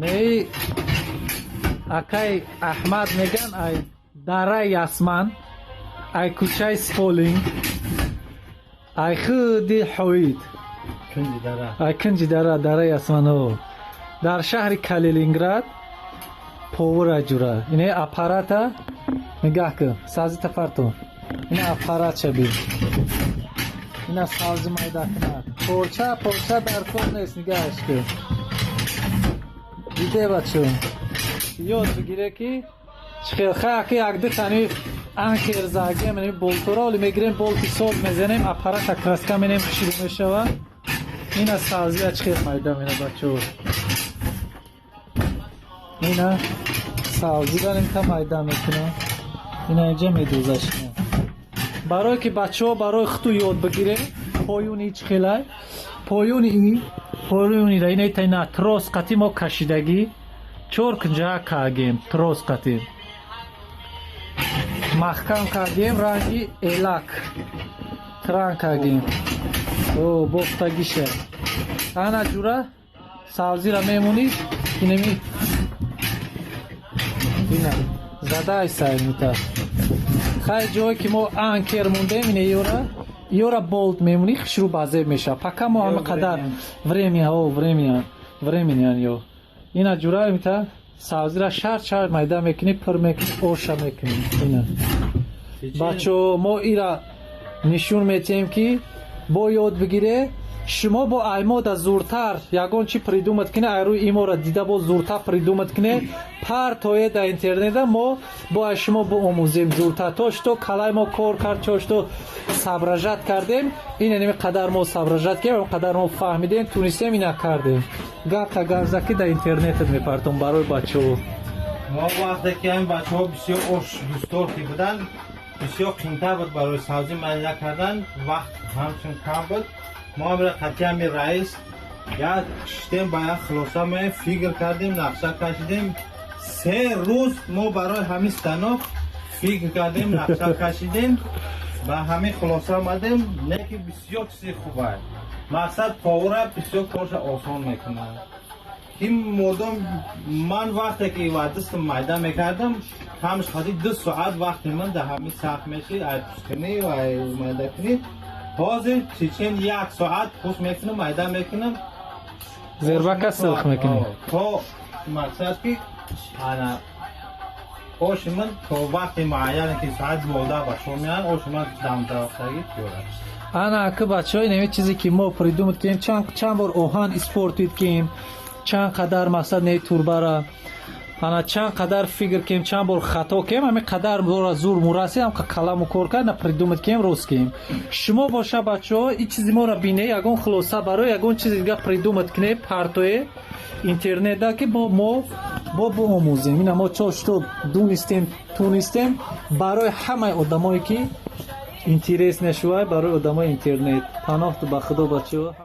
Неи, акай Аҳмад меган, ай дараи Ясман, ай кӯчаи Сполинг, ай худи ҳоид. Кунҷи дара. Ай кунҷи дара, дараи Ясман, дар шаҳри Калининград повара ҷура. Ине аппарата нигаҳ кун, сабзи тафарту. Ина аппаратша бин, ина сабзи майда кунад. Порча порча дар кор нест, нигаҳаш кун. Диде, бачо, ёд бигире, ки чӣ хел хаяки якду тани анкер загем, болтора оли мегирем, болти соз мезанем, аппарата краска менем, хушрӯ мешава. Ина сабзия чӣ хел майда мена, бачо. Ина сабзира нимта майда мекунам, ина инҷа медозаш. Барое ки бачаҳо барои худту ёд бигире, поюни чӣ хелай, поюни ин поюнира ина ина трос қати мо кашидагӣ, чор кунҷа кардем, трос қати маҳкам кардем, ранги элак транг кардем, о бофтагиша. Ана ҷура сабзира мемонӣ, инеми ина задай саймита. Хай, ҷое ки мо анкер мондем, ина ёра болт мемонӣ, хушрӯ базеб мешава. Пока мо ҳама қадар время о время временян ё ина ҷура мита сабзира шарт шарт майда мекунӣ, пур мекунӣ, оша мекунӣ. Ина, бачо, мо ира нишон метиҳем, ки бо ёд бигире. Шумо бо аймода зуртар ягон чи придумать кине, айрӯи имора дида, бо зуртар придумать кине, партое дар интернета, мо бо ай шумо боомӯзем зуртар. То что калай мо кор кард, чо что соображать кардем, ин ними қадар мо соображать кардем, қадар мо фаҳмидем, тунистем, ина кардем. Гапта гарзаки дар интернетат мепартом барои бачаҳо. Мо вақте ки ҳамин бачаҳо бисёр ош дӯстдор ки буданд, бисёр қимтар буд барои сабзӣ майда кардан, вақт ҳамчун кам буд. Мо ҳамира қатъи ҳами раис як шиштем, ба як хулоса меем, фикр кардем, нақша кашидем. 3 рӯз мо барои ҳамин станок фикр кардем, нақша кашидем, ба ҳамин хулоса омадем. Не ки бисёр чизи хубай, мақсад повара бисёр корша осон мекунад, ки модом ман вақте ки вардистам майда мекардам, ҳамаш хади 2 соат вақти ман дар ҳамин сарф мешид, ай пускунӣ ва ай майдакунӣ. Ҳозир чечен як соат пуст мекунам, майда мекунам. Зербака силх мекунӣ. То мақсад ки ана оши ман то вақти муайяне ки соат 12 ба шом меян, оши ман дамдафтагӣ тиёр аст. Ана аки, бачаҳо, инами чизе ки мо придумать кардем, чанд бор оҳан испортить кем, чанд қадар мақсад не турбара, ана чанд қадар фикр кем, чанд бор хато кем, ҳамин қадар бора зур мурасид, ҳам каламу кор кард, на придумать кем, рост кем. Шумо боша, бачаҳо, ин чизи моро бине, ягон хулоса барои ягон чизи дига придумать кине, партое интернета, ки бо мо бо боомӯзем. Ина мо чо что дунистем, тунистем, барои ҳамаи одамое ки интерес нашувай, барои одамои интернет. Паноҳту ба Худо, бачаҳо.